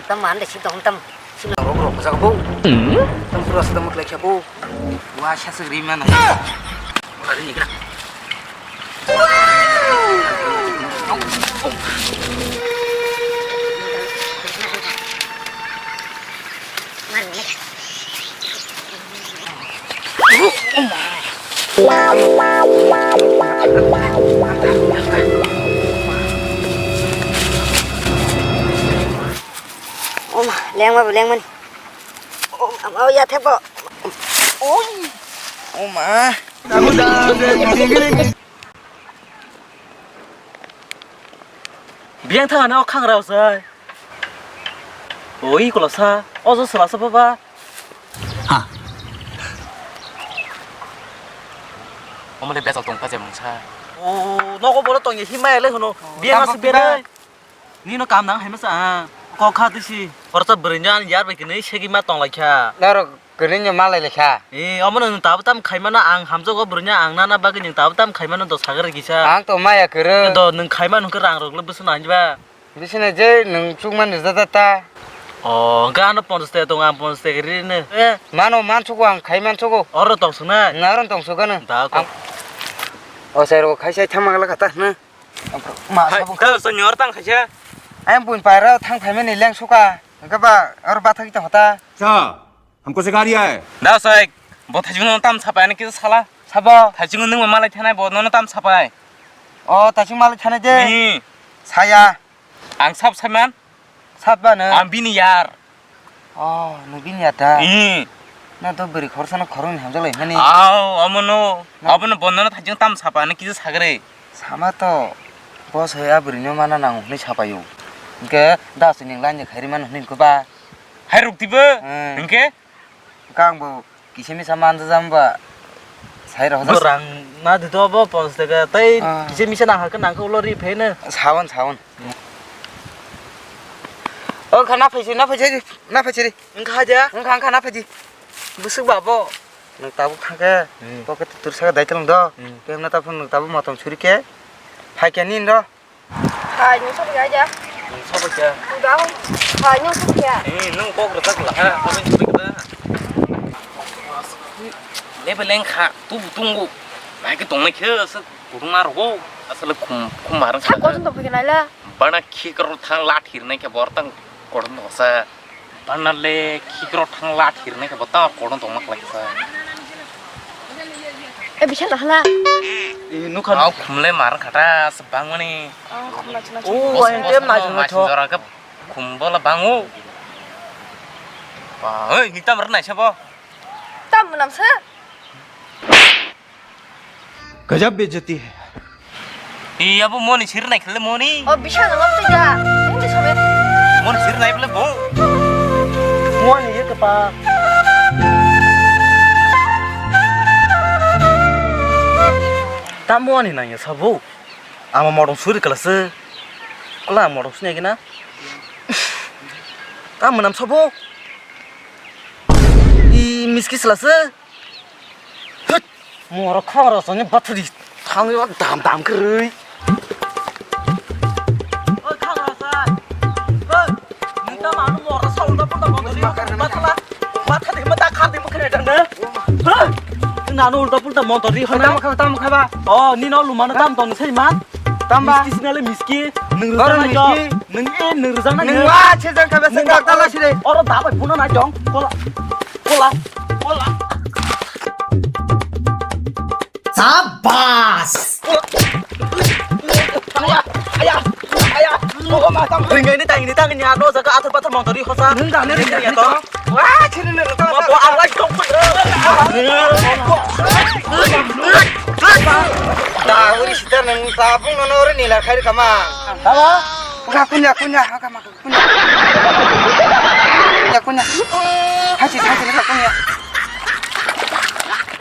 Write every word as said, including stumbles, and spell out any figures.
Tam man de sip tong tam. Sip rok rok jaga bo. Tam pura sedang mutlai kya bo. Wa sha se ri mana. Ari ni kena. Oma, lengma bo lengmani. Oma, o ya thebo. Oi. Oma. Biyang thang ano khang rao sai. Oi, kolosa. Ojo sela sa baba. Ha. Omole bejak tong pa je mungsa. O, nogo bolo tong ye himai le hono. Biyang asu bere. Nino kam nang hai masa, ah, kok kha tisi. Horsa bwrwino ani yar bai kwnwi segwi ma tong lai kha. Norok kwrwino ma lai lai kha. Eh, omo nwng tabuk tam khai mano, ang hamjago bwrwino, ang nana bagwi nwng tabuk tam khai mano, dos hagar kisa. Ang to maya kwrwi. Do nwng khai mano hwnkhe rang rok le bwswk nang ba? Bisina je nwng chukmani jata ta. O, hwnkhe ano ponchash taka tongo, ang ponchash taka ri rino. Eh. Mano mansugo, ang khai mansugo. Oro tong suknai? Naro tong sukgano. Da ko. Ang, o sai rok khai sai thang mangla kha ta hwno. Ma hai, sabo ta so nyor tang khaisa. Ayang buin paira thang phaimani leng suka. Hwnkhe ba oro bathagwi tong kha ta. Cha, hamko sikha riya hai? Da sai, bo thaichung no tam sapai ani kisa sala. Sabo? Thaichung no nung malai thanai bo nono tam sapai. O, thaichung malai thanai de. Ni. Saya. Ang sab saiman. Sab ba no? Ang bini yar. Oh, nung bini yar da? Hmm. Na to bwrwi khoroksa no khoroknwi hamjak lai mani. Au, omo no. Na- Obo no bondo no thajing tam sapa ni kisa sagre. Sama to, boss hoi a bwrwi no mana nang hwnwi sapaio. Hwnkhe da chini line ni khairi mano hwnwi ko ba. Hai ruk tibo. Hmm. Hwnkhe? Kang bo Kisa misa manjak jam ba, sai rok. Bo rang na di to bo ponchash taka, tei ah, kisa misa nang hakhe nang khe ulo ri phai no. Sawan, sawan. Hmm. O, wngkha na phaisi, na phaisi, na phaisi ri. Wngkha haja? Wngkha, wngkha na phaisi. Bwswk ba bo? Nwng tabuk thang khe, hmm, pocket tur saka dai tong do. Hmm. Kemna ta phone nwng tabuk motom suri khe. Phai khe nin ro. Hai, nung sobo ya, ya. Nung sobo ya. Udah. Hai, nung sobo ya. Eh, nung kok rwchak la ha, kok rwchak la. Lebe leng kha, tubu tungu. Bai ke tongnai khe, asal kurung ma rogo. Asal khum, khum marang. Sa kosong to phikna la. Bana khikro thang la thirnai khe bor tang koron dosa. Bana le khikro thang la thirnai khe bo ta koron tongma khlai kha. E, bisa dah la. E, nukha. Au khumle mar khata sebang mani. Oh, khumla chuna. Oh, ayang tem na chuna tho. Jora ke khum bola bangu. Ba, hei, ni tam rnai sabo. Tam nam sa. Gajab bejati hai. Iya, bo moni sir nai khle moni. Oh, bisa na mam tija. Ini sampai. Moni sir nai bole bo. Moni ye kepa. Ta moni nang ya sabo. Ama modong suri kala se. Kala modong sini gina. Ta menam sabo. I miski sela se. Hut! Moro khabar asani bathari thangwi wak dam dam kwrwi. Oi khabar asa. Oi, nita manu moro saunda punda bondori bathala. Bathari mata khandi mukhe dang de. Hoi! Nanu ulta pulta montori hana. Tam kha, tam kha ba. Oh, nino lumana tam ton sei man. Tamba. Miski sinale miski. Nung rujak na jo. Nung e nung rujak na jo. Nung wa che jang khabe se kak dala sire. Oro dabai phuna na jong. Kola. Kola. Kola. Sabas. Aya. Aya. Aya. Ringgai ni tangi ni tangi ni ano jaga athar pathar montori hosa. Nung dane ringgai ni to. Wah, sini nih, lu tahu. Mau bawa alat dong. Dah, uri sita nang tabung nono uri nila khair kama. Apa? Kunya, kunya, kunya, kunya. Kunya, kunya. Haji, haji, kunya.